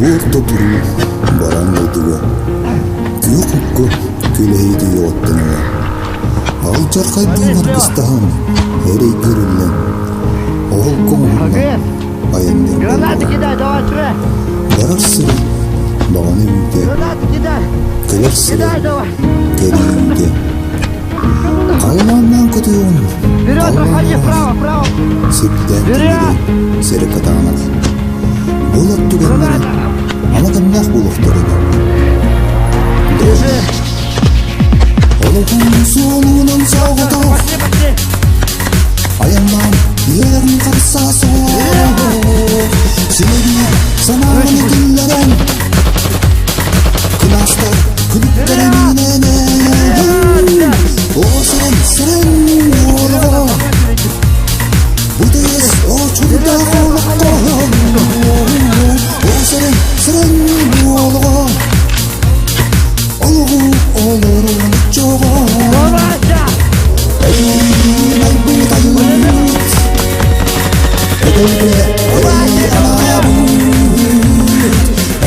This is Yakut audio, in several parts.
Бу орто туруу баран дойдуга күөх окко күөлэһийэ түһүөҕүттэн ыла алдьархайдыын аргыстаһан эрэй көрүллэн оһолго оҥоһуллан айанныыр буоллаҕа. Барар сирэ баҕана үүтэ, кэлэр сирэ кэрии үүтэ. Халлааннаан көтүөҕүн, халлааннаан сирдээн тимири сири кытаанах. Буолар түгэннэрэ ама кэмнээх буолуохтар ини. Олоҕун суолунан соҕотох айаннаан иэҕин харса суох силэбиир санааны киллэрэн Кынаастар күлүктэрэ миинэнэн О сирэн сирэн олоҕо Бу тыйыс очурдаах олоххо О сирэн сирэн олоҕо Олоҕу олорон оччоҕо Эйиин айбыт айыллыбыт Эдэргэ орой анаабыт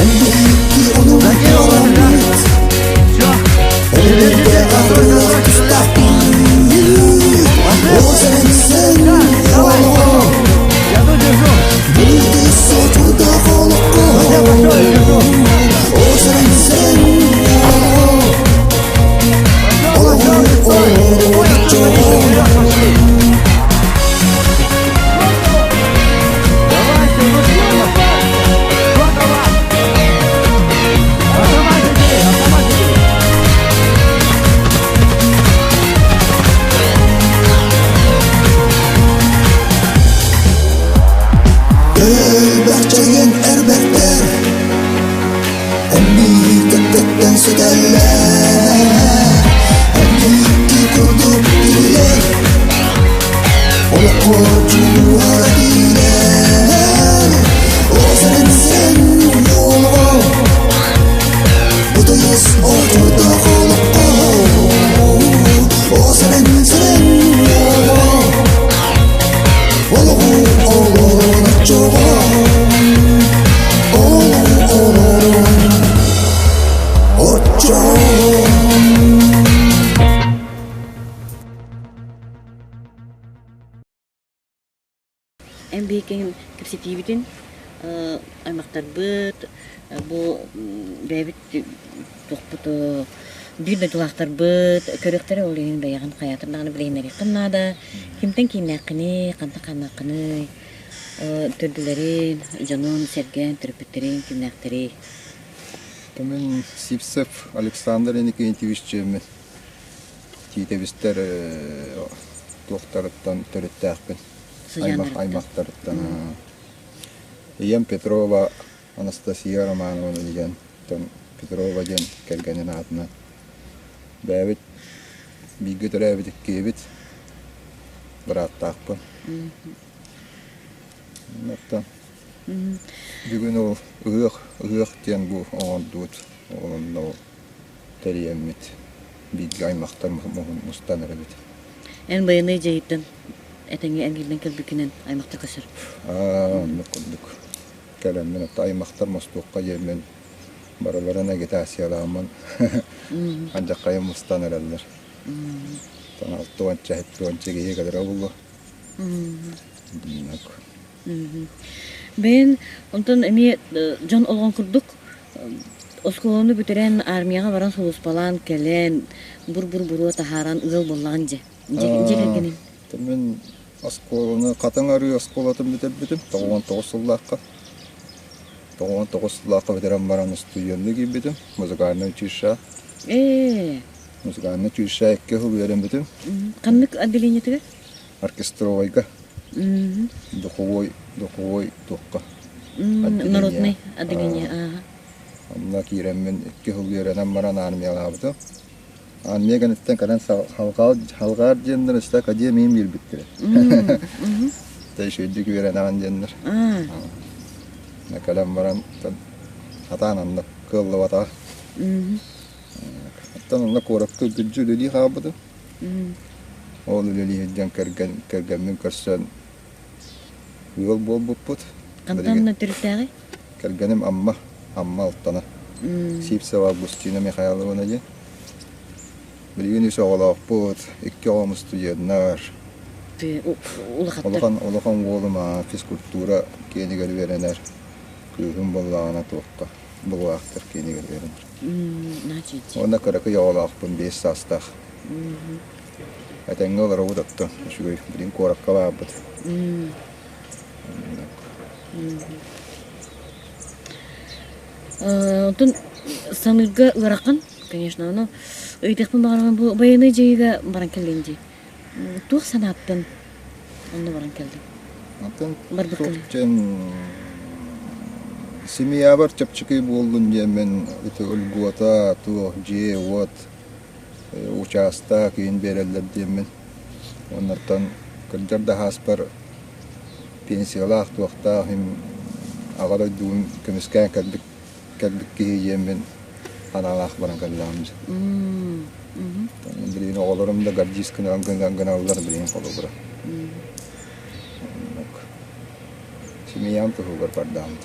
Эн ону ороммут Эдэргэ арыах тустаахпыт О сэрэн сэн олоҕо Бүлгү сочурдаах олоххо О сэрэн сэн олоҕо Олоҕу олорон оччоҕо Өлбөхчөйөн эрбэхтэр Эммиикэттэн сүтэллэр Эммиикки курдук түүлэр Олоххо дьулуһар этиилэр Оҕо сэрэн олоҕо Бу тыйыс отурдаах олоххо Оҕо сэрэн сэрэн олоҕо Олоҕу олорон оччоҕо Олоҕу олорон оччоҕо Эн биһиккин кэпсэтиибитин аймахтарбыт бу бэйэбит туохпут биир дойдулаахтарбыт көрүөхтэрэ ол иһин бэйэҕин хайаатар даҕаны билиһиннэриэххин наада. Кимтэн кииннээххиний, хантан хааннааххыный, төрдүлэрин, дьонун, сэргэн, төрөппүттэрин кимнээхтэрий? Мин Сивцев Александр Иннокентьевич дьиэммин. Тиитэбистэр туохтарыттан төрүттээхпин. Аймахтарыттан. Ийэм Петрова Анастасия Романовна диэн Петрова диэн кэргэнин аатынан. Бэйэбит бииргэ төрөөбүт иккиэбит бырааттаахпын. Оттон бүгүн ол ыһыах ыһыах диэн бу оҥордубут. Онно ол тэрийэммит бииргэ аймахтар мустан эрэбит. Эн байыаннай дьайыыттан этэҥҥэ эргиллэн кэлбиккинэн аймахтар көсөр. Аа, оннук курдук. Кэлэммин отто аймахтар мостуохха диэммин барыларын агитациялааммын андьаккайым мустан эрэллэр. Алты уонча, 70 киһи кэлэрэ буолуо. Оннук. Бэйэн онтон эмиэ дьон олоҕун курдук оскуоланы бүтэрэн армияҕа баран сулууспалаан кэлэн бур-бур буруо таһааран ыал буоллаҕын дьэ. Дьиэ кэргэнин. Мин оскуоланы Хатыҥ Арыы оскуолатын бүтэрбитим 99 сыллаахха. 99 сыллаахха бүтэрэн баран устудьуоннуу киирбитим музыкальнай училище. Ээ. Музыкальнай училище икки сыл үөрэммитим. Ханнык отделениетыгар? Оркестровайга. Духовой, духовой туохха. Народный отделение. Онно киирэммин икки сыл үөрэнэн баран армиялаабытым. Армия кэнниттэн кэлэн халҕаар диэннэр өссө академиям биэрбиттэрэ. Тэ үчүгэйдик үөрэнэҕин диэннэр. Кэлэн баран сатаан онно кыаллыбатаҕа. Оттон онно куоракка үргүлдьү үлэлии хаалбытым. Ол үлэлии сылдьан кэргэн кэргэммин көрсөн ыал буолбуппут. Хантан төрүттээҕий? Кэргэним Амма. Амма Алтана. Сивцева Августина Михайловна диэн. Билигин үс оҕолоохпут, икки оҕом устудьуоннар. Улахаттар. Улахан улахан уолум физкультура киэнигэр үөрэнэр. Кыыһым буоллаҕына туохха быһылаахтар киэнигэр үөрэнэр. Уонна кыракый оҕолоохпун 5 саастаах. Этэҥҥэ олоробут оттон үчүгэй билигин куоракка баарбыт. Онтон саныырга ыарахан, конечно, ону ыйытыахпын баҕарабын бу байыаннай дьайыыга баран кэллиҥ дии. Туох санааттан онно баран кэллиҥ? Онтон Барбыккын. туох диэн семьябар чэпчэки буоллун диэммин ити льгота туох дьиэ-уот учаастак иһин биэрэллэр диэммин оннуттан кырдьар да ааспар пенсиялаах туохтаах иһин аҕа дойдубун көмүскээн кэлбит кэлбит киһи диэммин анаалаах баран кэллэҕим Билигин оҕолорум да гордись гынан гыналлар билигин холобура. Семьям туһугар бардааммыт.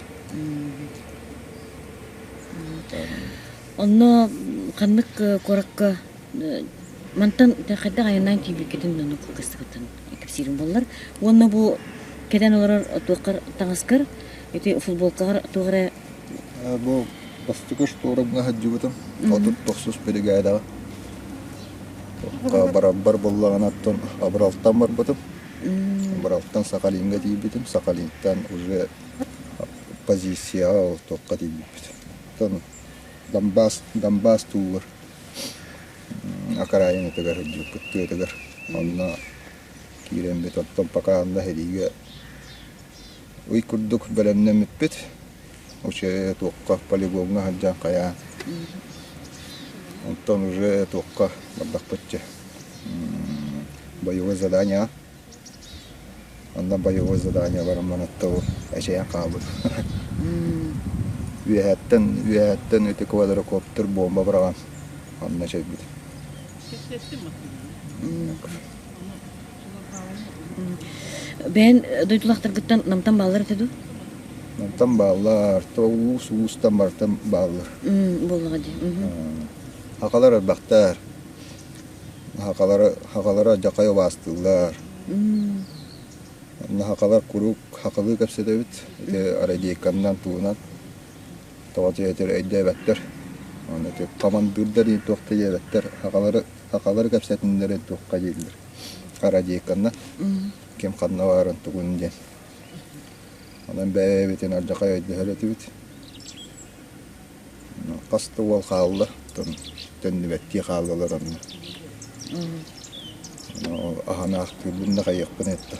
Онно ханнык куоракка мантан хайдах айаннаан тиийбиккитин онно кылгастыгыттан кэпсиирим буоллар. Уонна бу кэтэн олорор туоххар таҥаскар ити футболкаҕар туох эрэ Бу бастакы штурмҥа сылдьыбытым 39 биригээдэҕэ. Барарбар буоллаҕына оттон Абыралтан барбытым. Абыралтан Сахалиҥҥа тиийбитим. Сахалинтан уже позицияҕа ол туохха тиийбиппит. Оттон Донбасс, Донбасс туугар окраинатыгар сылдьыбыппыт тыатыгар. Онно киирэммит оттон пока онно сэриигэ ый курдук бэлэмнэммиппит. Уче туохха полигоҥҥа сылдьан хайаан. Онтон уже туохха бардахпыт дьэ боевой задание Онно боевой заданиеларым манаттабы эчэйэн хаалбыт. Үөһэттэн үөһэттэн ити квадрокоптер бомба быраҕан онно эчэйбит. Бэйэн дойдулаахтаргыттан Намтан бааллар этэ дуу? Намтан бааллар, то улуус улуустан барытан бааллар. Буоллаҕа дии. Хахалар элбэхтэр. Хахалары, хахалары алдьархай убаастыыллар. Онно хахалар куруук хахалыы кэпсэтэбит. Ити радейканнан тугунан тоҕо диэтэр өйдөөбөттөр. Аны ити хамандыырдар диэн туох да диэбэттэр. Хахалары, хахалары кэпсэтиннэрэн туохха дииллэр. Радейканнан ким ханна баарын тугун диэн. Онон бэйэбитин алдьархай өйдөһөр этибит. Хас да уол хаалла, төннүбэттии хааллылар онно. Аһанаахтыырбын да хайыахпын эттэ.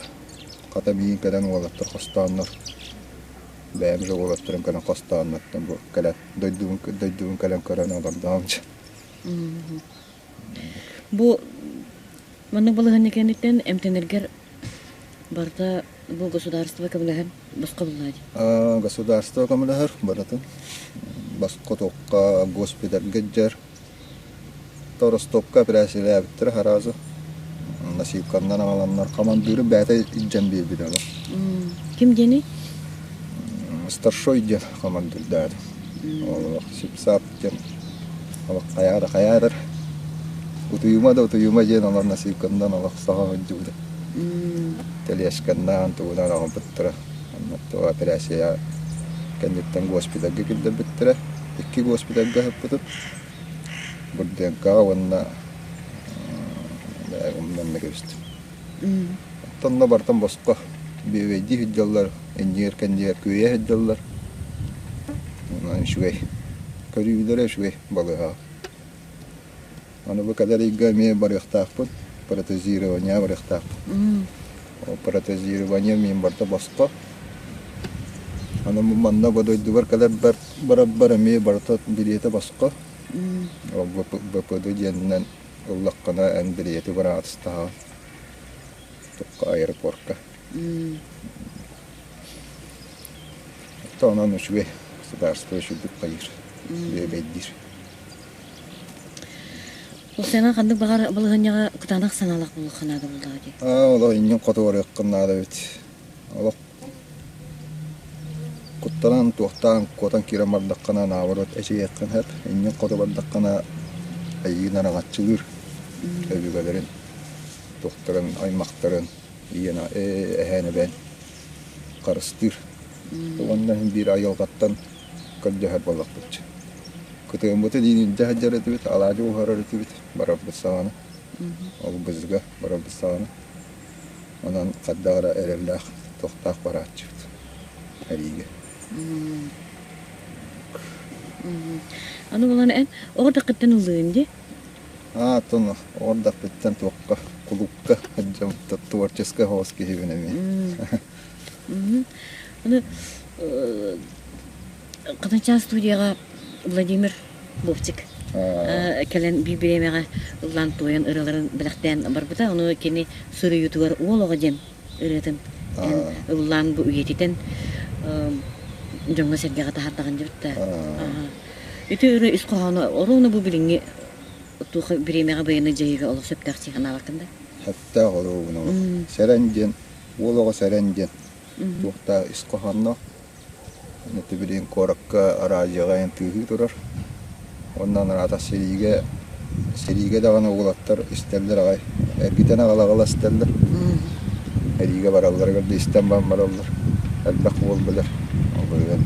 Хата миигин кэлэн уолаттар хостооннор, бэйэм же уолаттарым кэлэн хостооннортон бу кэлэн дойдубун дойдубун кэлэн көрөн олордоҕум дьэ. Бу маннык балаһыанньа кэнниттэн эмтэнэргэр барыта бу государство көмөлөһөн босхо буллаа дии. Государство көмөлөһөр барытын. Босхо туохха госпитальга илдьэр. Ростовка операциялаабыттара сразу. Носилканнан аҕаланнар хамандыыры бэйэтэ илдьэн биэрбитэ олох. Ким диэний? Старшой диэн хамандыырдаата. Олох сипсап диэн олох хайаара хайаарар. Утуйума да утуйума диэн олор носилканнан олох саҕа сылдьыбыта. Тележканнаан тугунан аҕалбыттара. Онно операция кэнниттэн госпитальга киллэрбиттэрэ. Икки госпитальга ыһыппытым. Бурденкаҕа уонна умнан да кэбистим. Оттон бартан босхо бүөбэйдии сылдьаллар, иннигэр-кэннигэр күөйэ сылдьаллар. Онон үчүгэй. Көрүүлэрэ үчүгэй балыыһаҕа. Аны бу кэлэр ыйга эмиэ барыахтаахпын, протезирование барыахтаахпын. Ол протезирование миин барыта босхо. Аны манна бу дойдубар кэлэрбэр барарбар эмиэ барыта билиэтэ босхо. Ол БПД диэнинэн ыллаххына эн билиэти быраатыстаһаҕын туохха аэропортка. Онон үчүгэй государство үчүгдүк хайыыр, бүөбэйдиир. Сена ханнык баҕар балаһыанньаҕа кытаанах санаалаах буолуохха наада буоллаҕа дии. Аа, олох иннин хоту барыаххын наада эбит. Олох куттан. Куттанан, туохтаан куотан киирэн бардаххына, наоборот эчэйиэххин сөп. Иннин хоту бардаххына, эйигин араҥаччылыыр өбүгэлэрин, туохтарын, аймахтарын, ийэн, эһээн эбээн харыстыыр. Уонна иһин биир айылҕаттан көрдөһөр буоллахпыт. Кытыаммытын илдьэ сылдьар этибит, алаадьы уһарар этибит, барарбыт саҕана. Ол бызыга барарбыт саҕана. Онон хайдах эрэ эрэллээх, туохтаах барааччыбыт эриигэ. Аны булан эн оҕо дакыттан ыллыын дии? Аа, оттон оҕо дакыттан туохха, кулуупка сылдьабыт творческай соҕус киһибин эмиэ. Аны Хатынчаан студияҕа Владимир Вовчик кэлэн биир бириэмэҕэ ыллаан туойан ырыаларын бэлэхтээн барбыта. Ону кини суруйуутугар «Уол оҕо» диэн ырыатын эн ыллаан бу үйэтитэн дьоҥҥо-сэргэҕэ таһаардаҕын дьыбыт да. Ити ырыа ис хоһооно оруону бу билиҥҥи туох бириэмэҕэ байыаннай дьайыыга олох сөптөөх дии санаабаккын да? Сөптөөх оруобуна олох. Сэрэн диэн, уол оҕо сэрэн диэн туохтаах ис хоһоонноох Ити билигин куоракка араадьыйаҕа айан тыаһыы турар. Уонна анараатах сэриигэ, сэриигэ даҕаны уолаттар истэллэр аҕай. Эргитэн аҕала-аҕала истэллэр. Эриигэ баралларыгар да истэн баран бараллар. Элбэх уол билэр. Ол иһин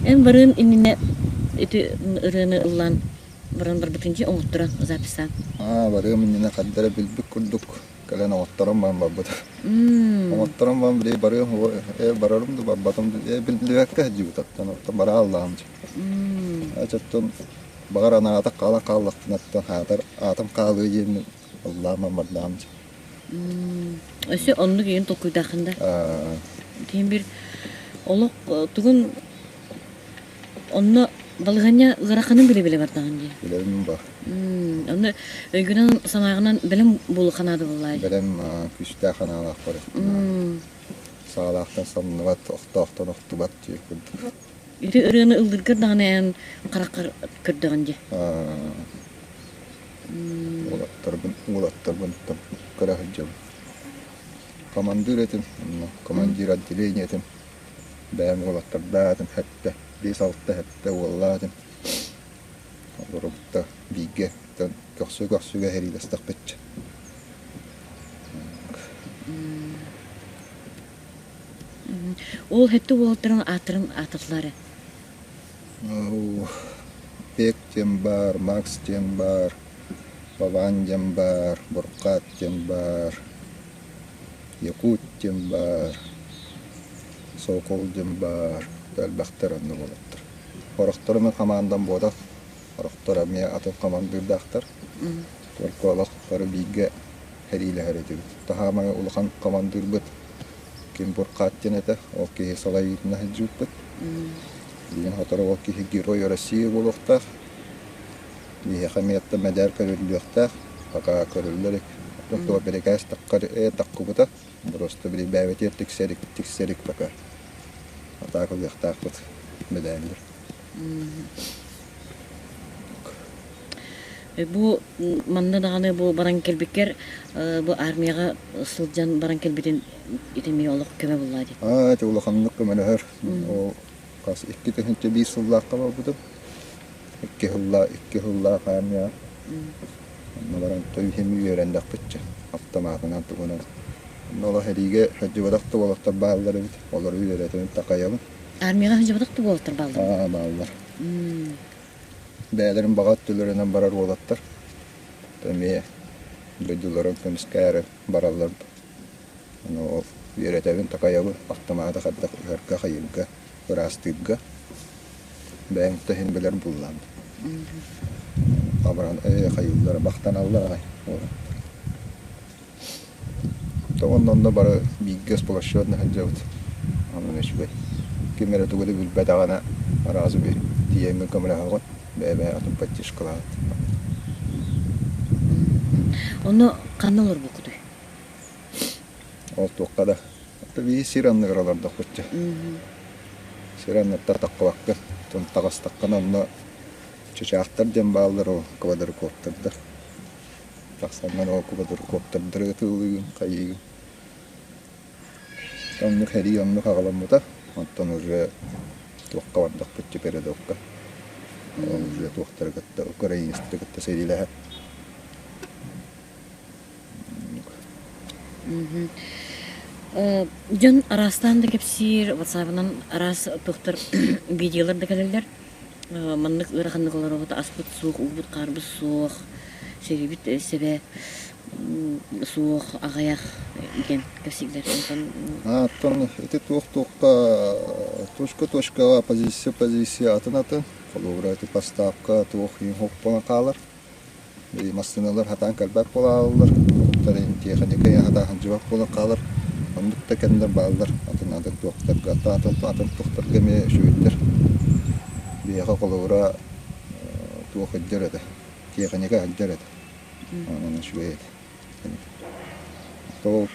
Эн барыан иннинэ ити ырыаны ыллаан баран барбытын дии оҥотторон записаан. Аа, барыам иннинэ ханна эрэ билбит курдук кэлэн оҥотторон баран барбыт. Оҥотторон баран били барыам ээ барарым да барбатым да ээ биллибэккэ сылдьыбыт оттон оттон барааллаам дьэ. Оттон баҕар анаатах хаалан хааллахпына оттон аатар аатым хаалыа диэммин ыллааман бардаам дьэ. Өссө оннук ийэн толкуйдааххын да? Тиһин бир олох тугун Онно балаһыанньа ыараханын билэ-билэ бардаҕын дии. Билэбин ба. Онно өйгүнэн санааҕынан бэлэм буолуохха наада буоллаа. Бэлэм күүстээх санаалаах бар. Саалаахтан самныбат, охтоохтон охтубат дии курдук. Ити ырыаны ыллыыргар даҕаны эн хараххар көрдөҕүн дии. Уолаттарбын, уолаттарбын көрө сылдьабын. Командир этим, командир отделения этим. Бэйэм уолаттардаатым сэттэ, биэс-алта сэттэ уоллаатым. Олорубут бииргэ көхсү-көхсүгэ сэриилэстэхпит. Ол сэттэ уолаттарын ааттарын ааттатылар Бек диэн баар, Макс диэн баар, Вован диэн баар, Буркат диэн баар, Якут диэн баар, Сокол диэн баар, элбэхтэр онно буолаттар. Сорохторо мин хамаандам буотах, сорохторо эмиэ атын хамандыырдаахтар. Только олох бары бииргэ сэриилэһэр этибит. Таһаамай улахан хамандыырбыт Ким Буркат диэн этэ, ол киһи салайыытынан сылдьыбыппыт. Билигин сотору ол киһи Герой России буолуохтаах. Биһиэхэ эмиэ мэдээр көрүллүөхтээх, пока көрүллэ илик. Оттон туох бирикээс таххар ээ таххыбыта, просто били бэйэбитигэр тиксэрик тиксэрик пока. Атаак ылыахтаахпыт мэдээллэр. Бу манна даҕаны бу баран кэлбиккэр бу армияҕа сылдьан баран кэлбитин ити эмиэ олох көмө буллаа дии. Аа, ити улаханнык көмөлөһөр. Ол хас 2001 сыллаахха барбытым. Икки сыллаах, икки сыллаах армия. Онно баран той иһин үөрэндэхпитчэ, автоматынан тугунан. Онно олох эриигэ сылдьыбатах да уолаттар бааллар эбит. Олору үөрэтэн такайабын. Армияҕа сылдьыбатах да уолаттар бааллар? Аа, бааллар. Бэйэлэрин баҕа өттүлэринэн барар уолаттар. Эмиэ дойдуларын көмүскээри бараллар. Ону ол үөрэтэбин, такайабын, автоматы хайдах ыһарга, хайыырга, ыраастыырга. Бэйэҥ да иһин билэр буллаам. Абыран ээ хайыыллара бахтаналлар аҕай уолаттар. Онно онно бары бииргэ сплощенный сылдьабыт. Онон үчүгэй. Ким эрэ тугу да билбэтэҕинэ араас тиийэҥҥин көмөлөһөҕүн, бэйэ-бэйэҕитин поддержкалаһыт. Онно ханна олорбуккутуй? Ол туохха да биһи сир анныгар олордохпут дьэ. Сир анныттан таххыбаккын. Таҕыстаххына онно чычаахтар диэн бааллар ол квадрокоптердар. Тахсаҥҥын ол квадрокоптердары ытыалыыгын, хайыыгын. Оннук сэрии оннук аҕаламмыта. Онтон уже туохха бардахпыт передокка. Уже туохтары кытта украинецтары кытта сэриилэһэ. Дьон араастаан да кэпсиир, ватсабынан араас туохтар видеолар да кэлэллэр. Маннык ыараханнык олоробут, аспыт суох, уубут-хаарбыт суох, сэриибит сэбэ суох, аҕыйах диэн кэпсииллэр. Онтон Оттон ити туох-туохха точка-точкаҕа позиция-позиция атын-атын. Холобура, ити поставка туох иһин буолан хаалар. Массыыналар сатаан кэлбэт буолааллар, тиэхиньикэ сатаан сылдьыбат буолан хаалар. Оннук да кэмнэр бааллар атын атын туохтарга, атын атын туохтарга эмиэ үчүгэйдэр. Биһиэхэ холобура туох сылдьар этэ, тиэхиньикэ сылдьар этэ. Онон үчүгэй этэ. Ол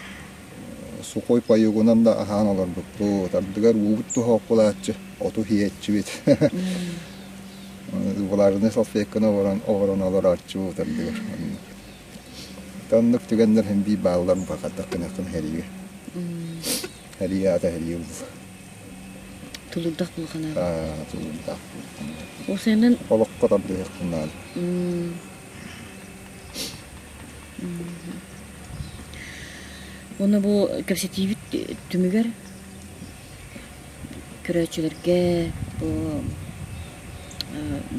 сухой паюгунан да аһаан олорбуппут, ардыгар уубут туһа буолааччы, оту иһээччибит. Влажнай салфетканы олорон олорон олорооччубут ардыгар. Оннук түгэннэр син биир бааллар бакатах гынаххын һэриигэ. Һэрии аата һэрии буолла. Тулуурдаах буолханаaba. Тулуурдаах Осенен Олоххо тардыһыахпын наада. Уонна бу кэпсэтиибит түмүгэр көрөөччүлэргэ бу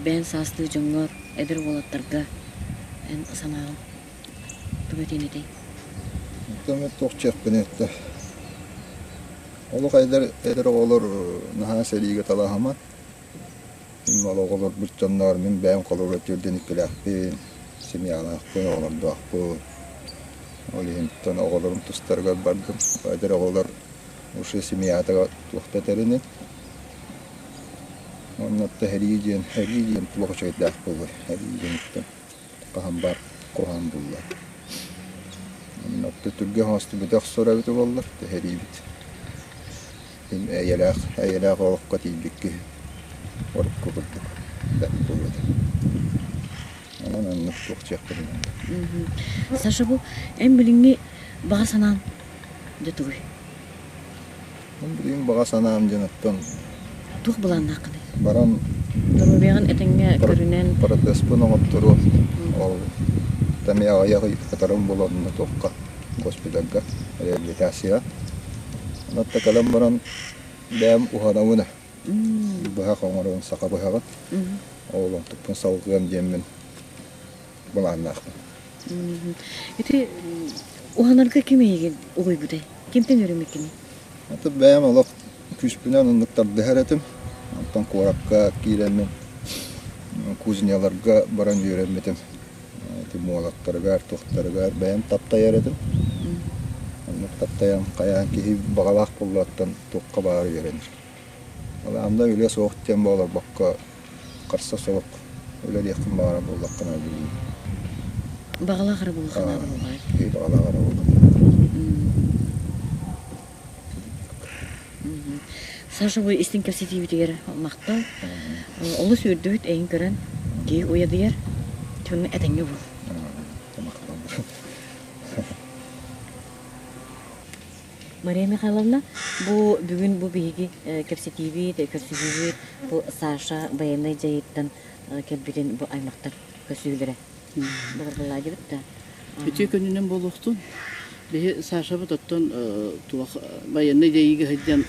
бэйэҥ саастыы дьоҥҥор, эдэр уолаттарга эн санааҕын тугу этиэн этэй? Оттон туох диэхпиний этэ. Олох эдэр эдэр оҕолор наһаа сэриигэ талаһымат. Мин олох олорбут дьонноор мин бэйэм холобура түөрдэн иккилээхпин, семьялаахпын, оҕолордоохпун. Ол иһин оҕолорум тустарыгар бардым. Эдэр оҕолор уже семьятыгар туох да этэринин. Уонна оттон сэрии диэн, сэрии диэн туох үчүгэйдээх буолуой, сэрии диэниттэн хаһан баар куһаҕан буолла. Онно түргэн оҥостубут охсор эбитэ буоллар, сэриибит эйэлээх, эйэлээх олоххо тиийбит киһи урукку курдук бэрт буолуо этэ. Онон оннук туох диэхпиний Саша, бу эн билиҥҥи баҕа санааҥ дьэ тугуй? Билигин баҕа санаам диэн оттон Туох былааннааххыный? Баран Доруобуйаҕын этэҥҥэ көрүнэн протезпын оҥотторуом. Ол эмиэ аҕыйах ый кытарым буолан туохха госпитальга реабилитацияҕа. Онон кэлэн баран бэйэм уһанабын быһах оҥоробун саха быһаҕын. Ол онтукпун салгыам диэммин былааннаахпын. Ити уһанарга ким эйигин угуйбутай? Кимтэн үөрэммиккиний? Аты бэйэм олох күүспүнэн оннук тардыһар этим. Онтон куоракка киирэммин кузняларга баран үөрэммитим. Ити муолаттарыгар, туохтарыгар бэйэм таптайар этим. Оннук таптайан хайаан киһи баҕалаах буоллааттан туохха баар үөрэнэр. Анда үлэ суох диэн буоларбакка харса суох үлэлиэххин баҕарар буоллаххына үлэлиир. Баҕалаах эрэ буолуохха наада буоллаҕай. Киһи баҕалаах эрэ буоллар. Саша бу истиҥ кэпсэтиибитигэр махтал. Олус үөрдүбүт эйин көрөн, киһи уйадыйар. Түмү этэҥҥэ буол. Махтал. Мария Михайловна, бу бүгүн бу биһиги кэпсэтиибит, көрсүһүүбүт бу Саша байыаннай дьайыыттан кэлбитин бу аймахтар көрсүһүүлэрэ баҕарбалаадыбыт да. Үтүө күнүнэн буолуохтун. Биһи Сашабыт оттон туох байыаннай дьайыыга сылдьан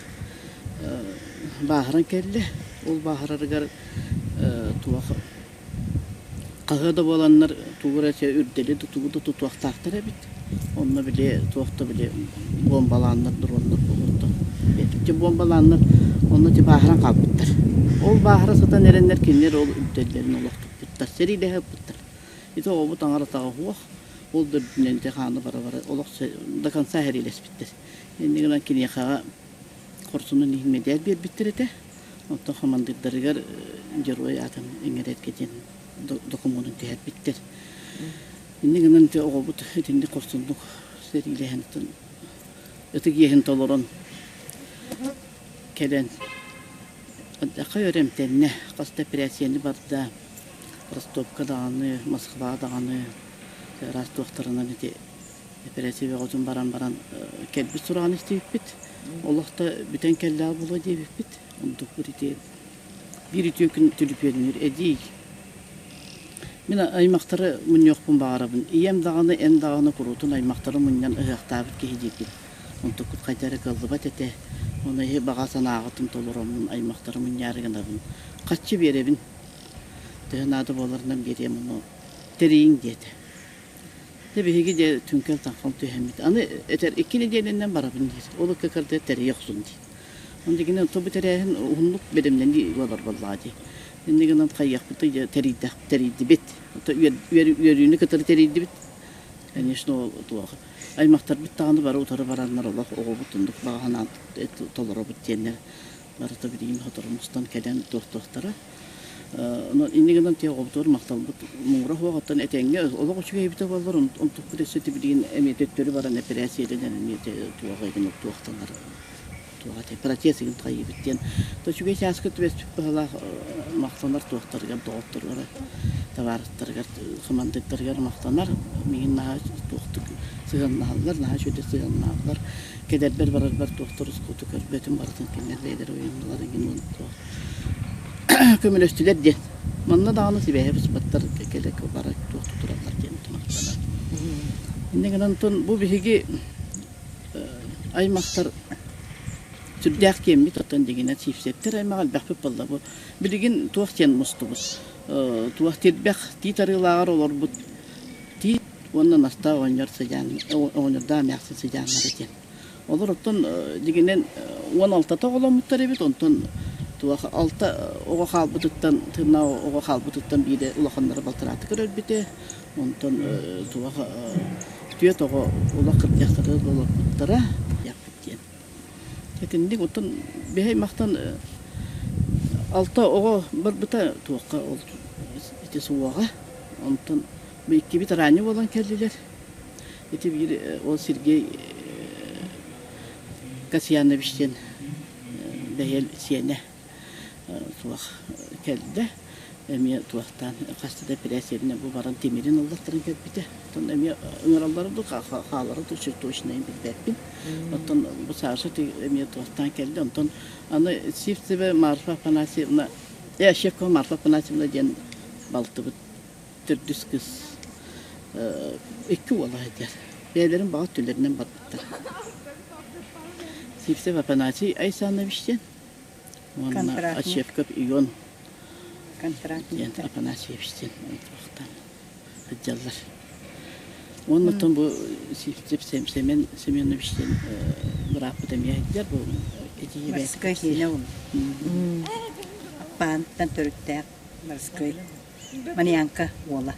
бааһыран кэллэ. Ол бааһырарыгар туох Хаһыа да буоланнар тугу эрэ үрдэли да тугу да тутуохтаахтар эбит. Онно били туох да били буомбалааннар дроннар буолуохтар. Ити буомбалааннар онно ити бааһыран хаалбыттар. Ол бааһыра сытан эрэннэр кинилэр ол үрдэллэрин олох туппуттар, сэриилэһэ ыппыттар. Ити оҕобут аҥар атаҕа суох, ол да үрдүнэн ити хааны бара-бара олох до конца сэриилэспиттэр. Инньэ гынан киниэхэҕэ хорсунун иһин мэдээл биэрбиттэр этэ. Оттон хамандыырдарыгар герой аатын иҥэрэргэ диэн докумуонун түһэрбиттэр. Инньэ гынан ити оҕобут итинник хорсуннук сэриилэһэн ытык иэһин толорон кэлэн ардахха өр эмтэннэ, хас да эпэрээссийэни барда, Ростовка даҕаны, Москва даҕаны араас туохтарынан ити эпэрээссийэ бөҕөтүн баран баран кэлбит сураҕын истибиппит. Олох да бүтэн кэллэҕэ буолуо диэбиппит. Онтукпут ити биир үтүө күн түлүпүөннүүр эдиий. Мин аймахтары мунньуохпун баҕарабын. Ийэм даҕаны, эн даҕаны куруутун аймахтары мунньан ыһыахтаабыт киһи дииргит. Онтуккут хайда эрэ кыаллыбат этэ. Ону эһи баҕа санааҕытын толороммун аймахтары мунньаары гынабын. Хаччы биэрэбин. Төһө наада буоларынан биэриэм ону тэрийиҥ диэтэ. Дьэ биһиги дьэ түҥкэл-таҥхал түһэммит. Аны этэр икки нэдиэлэннэн барабын диир. Ол ыкка кырдыа тэрийэ охсун диир. Онно дигинэн то бу тэрээһин уһуннук бэлэмнэнии буолар буоллаҕа дии. Инньэ гынан хайыахпытый дьэ тэрийдэх тэрийдибит. Ото үөрүүнү кытары тэрийдибит. Конечно ол туох аймахтарбыт даҕаны бары утары бараннар олох оҕобут оннук баҕа санаан толоробут диэннэр барыта билигин сотору мустан кэлэн туох-туохтара. Онон инньэ гынан тиэ оҕобутугар махталбыт муҥура суох оттон этэҥҥэ олох үчүгэй эбитэ буоллар онтукпут өссө билигин эмиэ төттөрү баран эпэрээссийэлэнэн эмиэ туох игин туохтанар туох этэй протез игин хайыыбыт диэн то үчүгэй чааска түбэспит быһалаах махтанар туохтарыгар доҕотторугар табаарыстарыгар хамандыктарыгар махтанар миигин наһаа туохтук сыһыаннаһаллар наһаа үчүгэйдик сыһыаннаһаллар кэдэрбэр барарбар туохтар ускууту көрбөтүм барытын кинилэр бэйэлэрэ уйуннулар игин туох көмөлөстүлэр диэн. Манна даҕаны сибээһи быспаттар кэлэ бара туох тураллар диэн махтанар. Инньэ гынан бу биһиги аймахтар сүрдээх киэммит оттон дигинэ Сиипсэптэр аймаҕа элбэхпит буолла бу. Билигин туох диэн мустубут. Туох тирбэх тиит арыылааҕар олорбут тиит уонна Настаа оҕонньор сыдьаан оҕонньордоох эмээхсин сыдьааннара диэн. Олор оттон дьиҥинэн 16-та оҕоломмуттар эбит, онтон туох алта оҕо хаалбытыттан, тыыннаах оҕо хаалбытыттан биирэ улаханнара балтараатыгар өлбүтэ, онтон туох түөрт оҕо олох кырдьахтары олорбуттара диэн. Итинник оттон биһи аймахтан алта оҕо барбыта туохха ол ити суоҕа. Онтон бу иккибит араанньы буолан кэллилэр. Ити биир ол Сергей Касьянович диэн бэһиэл сиэнэ туох кэллэ. Эмиэ туохтаан хаста да эпэрээссийэтинэн бу баран тимирин ыллаттаран кэлбитэ. Оттон эмиэ ыҥыраллара дуу, хаалара дуу точно билбэппин. Оттон бу Саша эмиэ туохтаан кэллэ. Онтон аны Сивцева Марфа Афанасьевна, Щепкова Марфа Афанасьевна диэн балтыбыт төрдүс кыыс икки уола сылдьар. Бэйэлэрин баҕа өттүлэринэн барбыттар. Сивцев Афанасий Айсанович диэн уонна Ачевков Ион диэн Афанасьевич диэн сылдьаллар. Уонна оттон бу Сивцев Семен Семенович диэн бырааппыт эмиэ сылдьар. Бу эдьиийэ Морской сиэнэ ол. Аппаантан төрүттээх морской. Маньянка уола.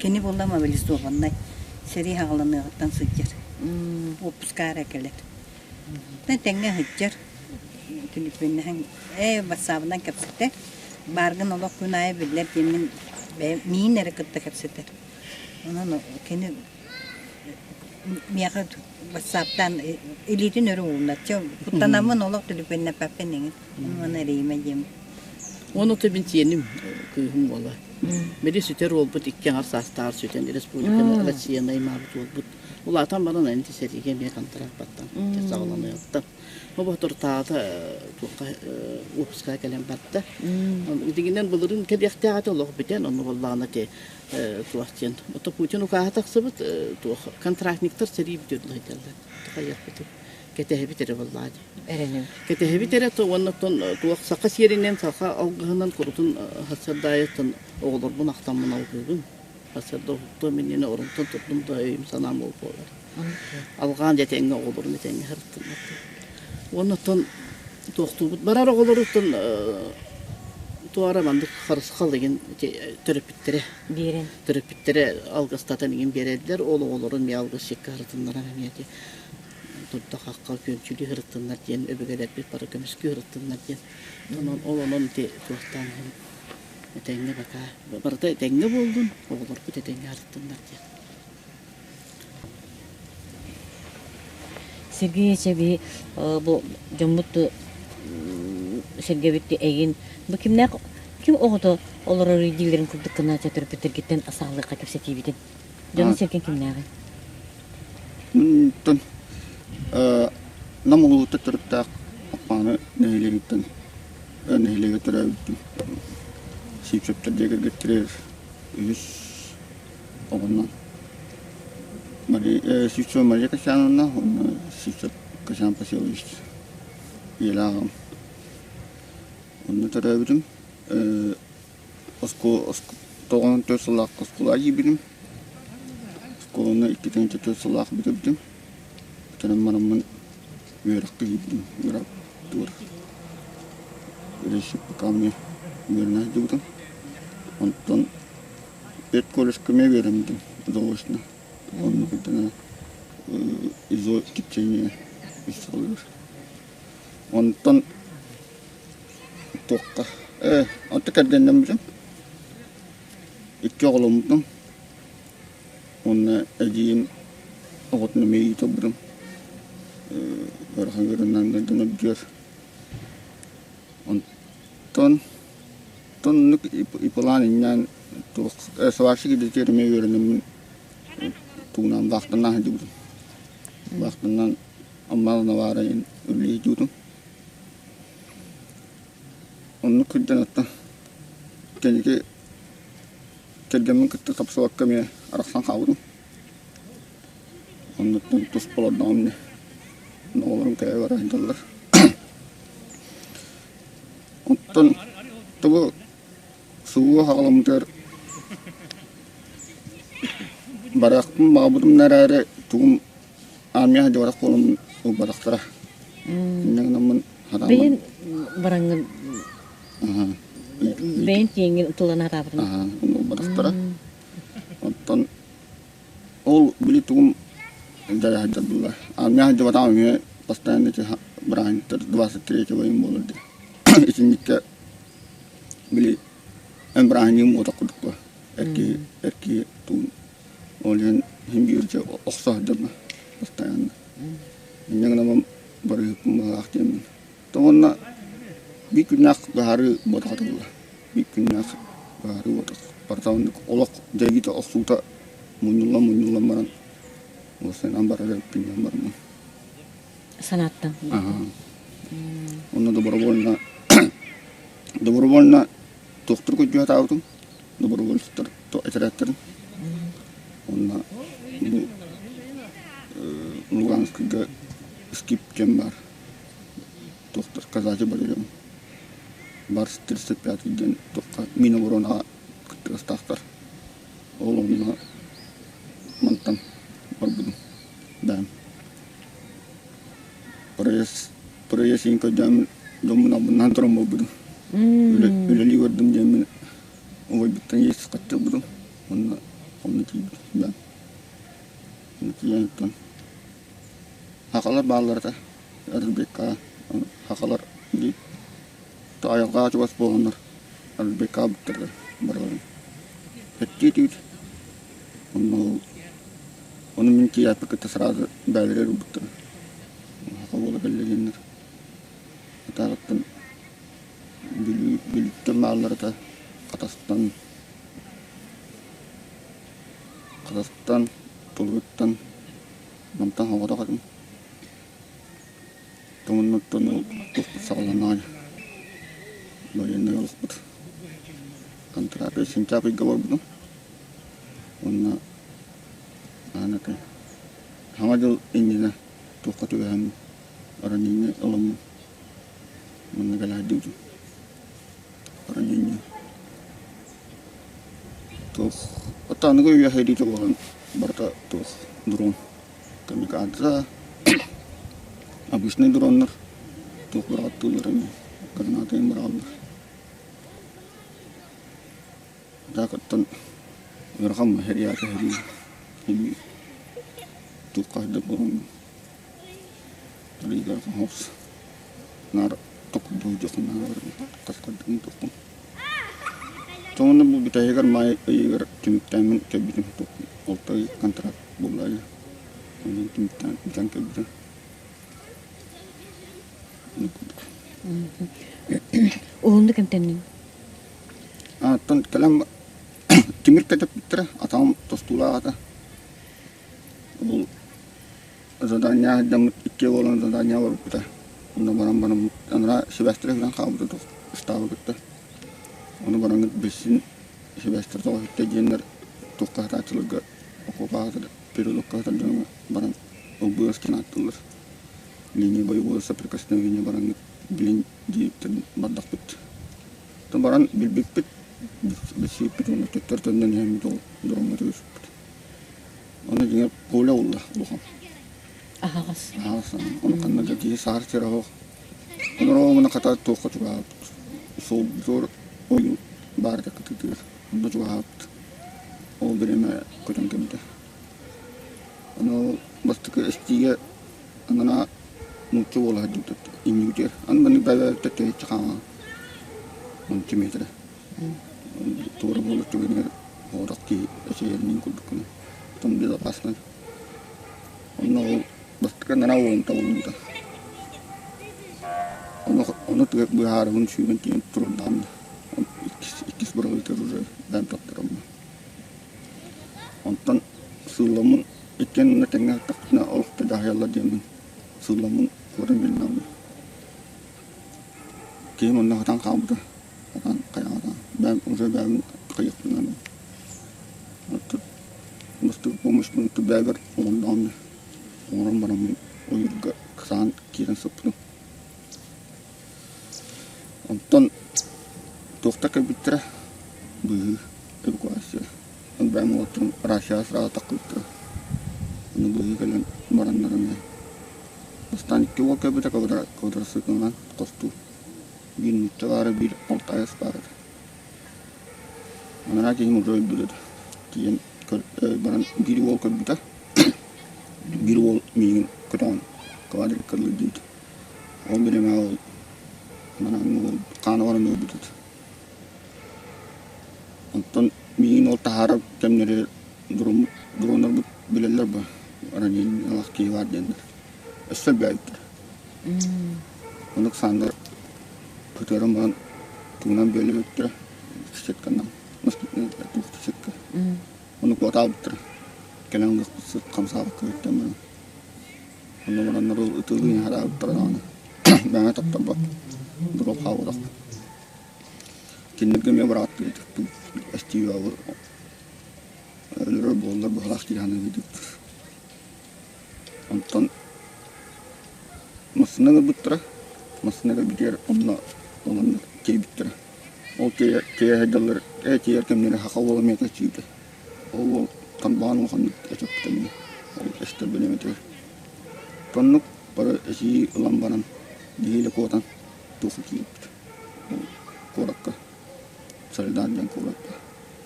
Кини буолла мобилизованнай. Сэрии хаҕыланыаҕыттан сылдьар. Уоппуска эрэ кэлэр. Тэҥҥэ сылдьар. Түлүпүөннэһэн ээ ватсабынан кэпсэтэр. Бааргын олох күн аайы биллэр диэммин бэйэм миин эрэ кытта кэпсэтэр. Онон кини миэхэ ватсаптаан илиитин өрө уунар. Чэ куттанаммын олох түлүпүөннэппэппин эҥин. Уонна эрэйимэ диэм. Уон оту мин сиэним кыыһым уола. Били сүтэр уолбут икки аҥар саастааҕар сүтэн республиканы Россияны аймаабыт уолбут. Улаатан баран аны сэриигэ эмиэ контракт баттан саҕаланыахтан. Бу ботуртаата туохха уоппускаҕа кэлэн барда. Дигинэн былырыын кэлиэхтээх этэ олох бүтэн, онну буоллаҕына ти туох диэн. Ото Путин укааһа тахсыбыт туох контрактниктар сэрии бүтүөр сылдьаллар. Хайыахпытый кэтэһэбит эрэ буоллаҕа дии. Эрэним. Кэтэһэбит эрэ уонна туох саха сиэринэн, саха алгыһынан курутун сарсыардаайыттан оҕолорбун ахтаммын алгыыбын. Сарсыарда уһуктуом иннинэ оронтон турдум да өйүм санаам ол буолар. Алҕаан дьэ этэҥҥэ оҕолорум этэҥҥэ сырыттыннар. Уонна оттон туохтуубут барар оҕолоруттан туора маннык харысхал игин төрөппүттэрэ биэрэн төрөппүттэрэ алгыстатан игин биэрэллэр ол оҕолорун эмиэ алгысчыкка сырытыннаран эмиэ турда-хахха күөмчүлүү сырыттыннар диэн өбүгэлэрбит бары көмүскүү сырыттыннар диэн онон ол онон ити туохтаан иһин этэҥҥэ бакаа барыта этэҥҥэ буоллун оҕолорбут этэҥҥэ сырыттыннар диэн Сергей Ачаби бу дьоммут сэргэбит эйин бу кимнээх ким оҕото олорор дииллэрин курдук гына төрөппүттэргиттэн саҕалыахха кэпсэтиибитин дьону сэргэн кимнээҕий Онтон. Нам улууһуттан төрүттээх Аппааны нэһилиэгиттэн нэһилиэгэ төрөөбүттүм. Сиипсэптэр дьиэ кэргэттэригэр үһүс оҕоннон Мария Сивцева Мария Касьяновна уонна Сивцев Касьян Васильевич ийэлээх аҕам. Онно төрөөбүтүм. 94 сыллаах оскуолаҕа киирбитим. Оскуоланы 204 сыллаах бүтэрбитим. Бүтэрэн бараммын үөрэххэ киирбитим. Үөрэх пока мне үөрэнэ сылдьыбытым. Онтон педколледжка эмиэ үөрэммитим заочно. Онно кытта изо течение үс сылыгар. Онтон туохха онто кэргэннэммитим. Икки оҕоломмутум. Уонна эдьиийим оҕотун эмиэ иитэ ылбытым. Ыарахан ыарыынан дьоно бүтүөр. Онтон оннук ипылаан инньээн туох сварщик идэтигэр эмиэ үөрэнэммин тугунан баахтанан сылдьыбытым. Баахтанан Аммаҕа Навара диэн үлэлии сылдьыбытым. Оннук сылдьан оттон кэнники кэргэммин кытта тапсыбакка эмиэ арахсан хаалбытым. Оннуттан туспа олордоҕум ини. Оҕолорум кэлэ бара сылдьаллар. Оттон тобу субуо хаҕаламмытыгар барыахпын баҕарбытым эрээри тугум армия сылдьыбатах буолан ылбатахтара. Инньэ гынаммын хатааммын Бэйэн бараҥҥын бэйэн тиэҥҥин тыллана сатаабытыҥ. Ылбатахтара. Оттон ол били тугум дьайа сылдьар буолла. Армия сылдьыбатаҕым эмиэ постоянно эти бырааһынньыктар 23 июня буолар дии. Итинниккэ били эн бырааһынньыгым буотах курдук буо. Эрки эрки туун ол иһин иһин биирдэ охсо сылдьарбын постоянно. Инньэ гынан барыһыппын быһалаах диэммин. Уонна биир күннээх быһаарыы буотах этэ Биир күннээх быһаарыы буотах. Барыта оннук олох дьайыыта охсуута мунньуллан-мунньуллан баран уопсайынан барар эбиппин диэн бараммын. Санааттан. Онно добровольно добровольно туохтур көрдүү сатаабытым. Добровольцтар этэрээттэрин. Онно бу Луганскайга скип диэн баар. Туохтар казачий батальон Барс 35 диэн туохха Миноборонаҕа кыттыгастаахтар. Ол онно мантан барбытым. Бэйэм. Проезд проезд иһин көрдөөн дьоммун албыннаан туран буолбутум. Үлэлии көрдүм диэммин убайбыттан иэс хаттырбытым. Онно онно тиийбитим. Бэйэм. Онно тиийэн Хахалар бааллар этэ. Арбекка хахалар дии айылҕаҕа чугас буоланнар Арбекка буттар барыларын эттии түүт онно ону мин тиийээппин кытта сразу бээлэригэр ылбыттара хаха буола кэллэ диэннэр атааҕыттан Бүлүү Бүлүүттэн бааллар этэ Хатастан Хатастан Тулуйуттан Мантан соҕотох этим. Тоҥонноттон ол туохпут саҕаланаҕай военнай олохпут. Контракты сентябрь ыйга барбытым. Уонна аан этэй Саҥа дьыл иннинэ туохха түбэһэн ранение ыламмын манна кэлэ сылдьыбытым. Ранение. Туох оттон аныгы үйэ сэриитэ буолан барыта туох дрон камикадзе обычный дроннар туох быраҕаттыыллар эмиэ граната иһин быраҕаллар. Так оттон ыарахан сэрии сэрии туохха сылдьар буолан Наар Тоҕону бу бүтэһигэр маай ыйыгар түмүктээммин кэлбитим алта ый контракт буолла онон түмүктээн бүтэн кэлбитим Уһуннук эмтэнниҥ? Оттон кэлэн тимир кэтэппиттэрэ атаҕым тостуулаах этэ. Ол Задание сылдьаммыт иккиэ буолан задание барбыта. Онно баран бараммыт анараа сибээстэрэ сүтэн хаалбыта туох ыстаабы кытта. Ону бараҥҥыт билсин сибээстэр тоҕо сүттэ диэннэр туохха сатааччыларга окуопаҕа сытар перелокка сытар дьоҥҥо баран ЛБС диэн ааттыыллар. Линия боевого соприкосновения бараҥҥыт билин диэбиттэрин бардахпыт. Оттон баран билбиппит, билсибиппит уонна төттөрү төннөн иһэммит ол дроҥҥа түбэспиппит. Ону дьиҥэр поле улла улахан. Аһаҕас. Аһаҕас. Ону ханна да киһи саһар сирэ суох. Ону хата туохха чугаһаабыт. Суол ойуу баар этэ кытыытыгар. Онно чугаһаабыт. Ол бириэмэ көтөн кэлбитэ. Ону бастакы эстиигэ анараа нуучча уола сылдьыбыт иннибитигэр. Аны маннык бэйэ-бэйэбит тэйиччи хааман 12 метрэ. Туора буолар түгэнигэр оҕотох киһи эчэйэринии курдук гынан потом безопасно. Онно ол бастакы анараа уолум табыллыбыта. Ону ону быһаарабын сүүрэн тиийэн турардаҕым да. Иккис иккис быраҕыытыгар уже бэйэм таптарым. Онтон сыылламмын иккиэн онно тэҥҥэ сыттахпытына олох да дьаһайаллар диэммин сыылламмын куотан билинэҕим. Киһим онно сытан хаалбыта. Сатаан хайаҕа бэйэм уже бэйэбин хайыахпын наада. Бастакы помощьпун бэйэбэр оҥордоҕум дии. Оҥорон бараммын ойуурга саан киирэн сыппытым. Онтон туохтар кэлбиттэрэ быыһыы эвакуация. Бэйэм уолаттарым Russia сразу таххыбыттара. Ону быыһыы кэлэн бараннар эмиэ. Бастаан икки уол кэлбитэ квадроциклынан хостуу. Биир нуучча баара, биир алтаайас баар этэ. Анараа киһим уже өлбүт этэ. Тиийэн баран биир уол көрбүтэ. Биир уол миигин көтөҕөн квадрикка ыллардыбыт. Ол бириэмэҕэ ол манан уол хаана баран өлбүт этэ. Онтон миигин ол таһаарар кэмнэри дроннарбыт дроннарбыт билэллэр бу ранениелаах киһи баар диэннэр. Өссө элбээбиттэр. Оннук сааннар кытыаран баран тугунан бүөлэбиттэрэ сетканан туох сетка. Ону куотаабыттара. Кэлэн ылыахпыт сыт хамсаабакка бүттэн баран. Онно бараннар ол ытыалыы хараабыттара даҕаны. Мэҥэ таптарбат. Дроп хаалбатах. Кинилэргэ эмиэ бырааттыы эстии өлөрөр буоллар быһалаах киһи саныыбыт. Онтон массыына ылбыттара. Массыына кэлбитигэр онно ыланнар тиэйбиттэрэ. Ол тиэйэ сылдьаллар ээ тиэйэр кэмнэрэ саха уола эмиэ көстүүтэ. Ол уол тамбаҕын улаханнык эчэппитэ эмиэ. Ол эстэр бириэмэтигэр. Оннук бары эчийии ылан баран нэһиилэ куотан туохха киирбит. Ол куоракка Солидар диэн куоракка.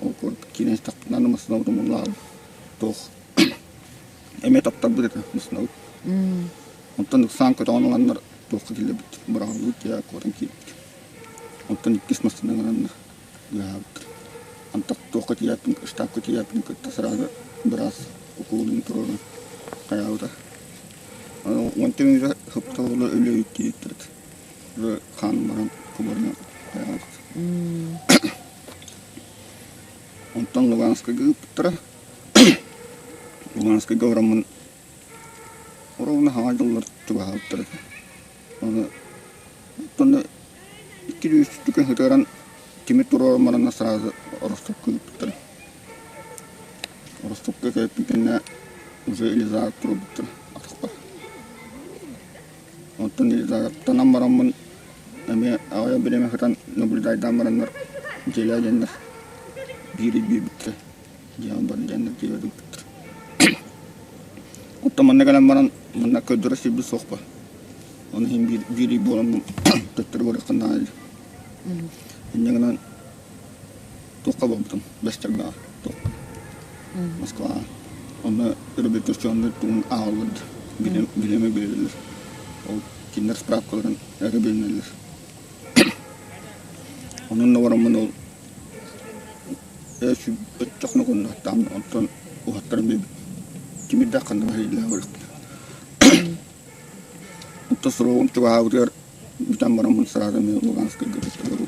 Ол куоракка киирэн истэхпинэ аны массыынабытын буллаҕым. Туох эмиэ таптарбыт этэ массыынабыт. Онтон ыксаан көтөҕөн ыланнар туохха киллэрбит быраҕыллыбыт дьиэ куотан киирбит. Онтон иккис массыына ыҥыраннар быыһаабыттар. Антах туохха тиийээппин штабка тиийээппин кытта сразу быраас укуолун туруоран хайаабыта. Уонтан үһэ сыппыта буола өлө диэбиттэр этэ. Уже хаан баран кубарына хайаабыт. Онтон Луганскайга ыыппыттара. Луганскайга бараммын Оруобуна хаҥа дьыллар чугаһаабыттар этэ. Ону оттон икки үс күн сытыаран тимир туруоран баран сразу Ростовка ыыппыттара. Ростовка кэлбит кэннэ уже Елизаров туруорбуттара атахпар. Оттон Елизаровтанан бараммын эмиэ аҕыйах бириэмэ сытан наблюдайдаан бараннар дьиэлээ диэннэр биир ый биэрбиттэрэ. Дьиэҕин баран диэннэр дьиэбэр ыыппыттар. Оттон манна кэлэн баран манна көрдөрөр сирбит суох ба. Ону иһин биир биир ый буолан төттөрү барыахха наада дии. Инньэ гынан туохха барбытым Бэстэргээҕэ туохха Москваҕа. Онно реабилитационнай тугун ааҕаллар да бириэмэ биэрэллэр. Ол кинилэр справкаларын эрэ билинэллэр. Онон да бараммын ол өччөхнө куннахтаам онтон уһаттарым биэрбит. Тимирдээх ханна баһыйдылаах барыахпыт. Онтон суругум чугаһаабытыгар бүтэн бараммын сразу эмиэ Луганскайга төттөрү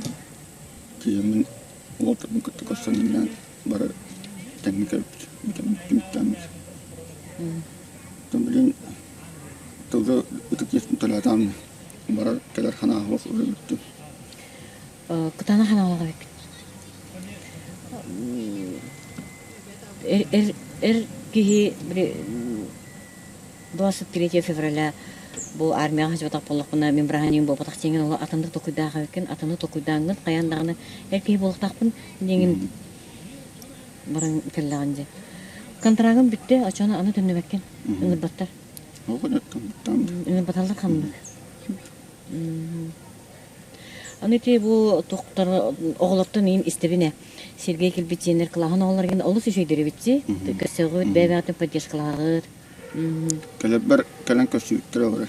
тиийэммин уолаттарбын кытта көрсөн иннинэн бары тэҥҥэ кэлбит бүтэн түмүктээммит. Оттон билигин Тылга ытык иэспин төлөөтөҕүм барар кэлэр санаа суох уже бүттүм. Кытаанах санаалаах эбиккит. Эр, эр, эр киһи били 23 февраля бу армияҕа сылдьыбатах буоллахпына мин быраһаанньыгым буолбатах диэҥҥин олох атыннык толкуйдаах эбиккин, атыннык толкуйдааҥҥын хайаан даҕаны эр киһи буолуохтаахпын диэҥҥин баран кэллэҕин дии. Контрагым бүттэ, оччоҕуна аны төннүбэккин, ыҥырбаттар. Ыҥырбаталлар ханнык. Аны ити бу тохтор оҕолортон иин истэбин ээ. Сергей кэлбит дьиэннэр кылааһын оҕолоргин олус үчүгэйдэр эбитчи. Көрсөҕүт, бэйэ-бэйэҕитин поддержкалааҕыт. Кэлэрбэр кэлэн көрсүбүттэрэ бары.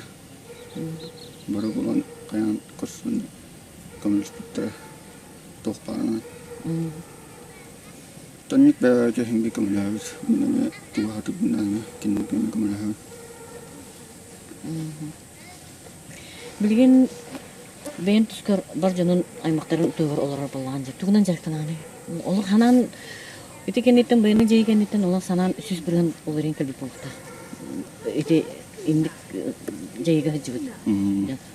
Бары булан хайаан көрсөн көмөлөспүттэрэ. Туох баарынан. Тонник бэйэ-бэйэтэ иһин көмөлөһөбүт. Мин эмиэ тугу сатыырбынан эмиэ кинилэргэ эмиэ көмөлөһөбүн. Билигин бэйэм тускар бар дьонун аймахтарын туһугар олорор буоллаҕын дьэ тугунан дьарыктанаҕыный? Олох санаан ити кэнниттэн байыаннай дьайыы кэнниттэн олох санаан 100% уларыйан кэлбит буолуохтаах. Ити инник дьайыыга сылдьыбыт.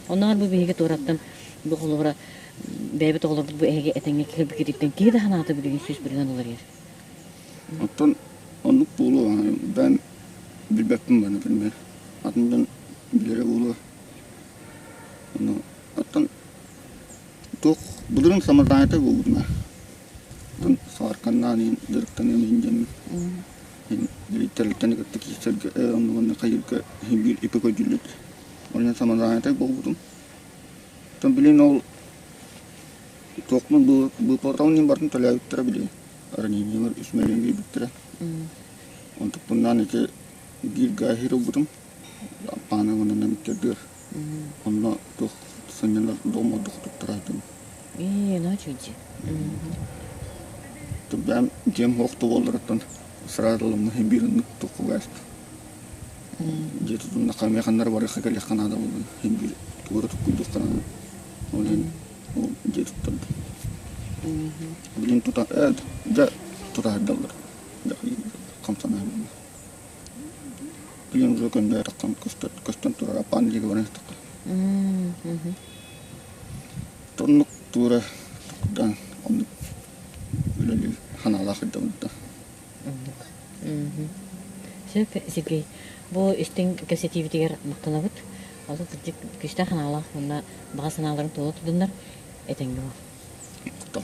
Оннооҕор бу биһиги туораттан бу холобура бэйэбит оҕолорбут бу эһиги этэҥҥэ кэлбиккититтэн киһи да санаата билигин 100% уларыйар. Оттон оннук буолуо бэйэм билбэппин баны например атын дьон билэрэ буолуо. Ону оттон туох былырыын самозанятый буолбутум ээ. Оттон сварканнаан иһин дьарыктаныам иһин диэммин иһин тэрилтэни кытта киирсэргэ ээ оннук онно хайыырга иһин биир ипи көрдүүллэр. Ол иһин самозанятай буолбутум. Оттон билигин ол туохпун быыппатаҕым иһин барытын төлөөбүттэрэ билигин. Ранениелар үс мөлүйүөн биэрбиттэрэ. Онтукпуннаан ити биир гаһир ылбытым. Аппааны уонна иккэрдигэр. Онно туох сынньанар дом ордук туттараатым. Ээ, ночь дии. Бэйэм дьиэм суох да буолларыттан сразу ылыммын иһин биир оннук туоххугаас. Дьиэ тутуннахха эмиэ ханна эрэ барыахха кэлиэххэ наада буолла. Иһин биир тугу эрэ туккуйдуохха наада. Ол иһин ол дьиэ туттардым. Билигин тута дьэ тута сылдьаллар. Хамсана сылдьаллар. Билигин уже көндөйөтөххө көстөн турар аппаан диэки баран истэххэ. Оннук туура туккудаан оннук үлэлиир санаалаах сылдьабын да. Сөп, Сергей, бу истиҥ кэпсэтиибитигэр махтанабыт. Олус кырдьык күүстээх санаалаах уонна баҕа санааларын туола тутуннар этэҥҥэ буол. Махтал.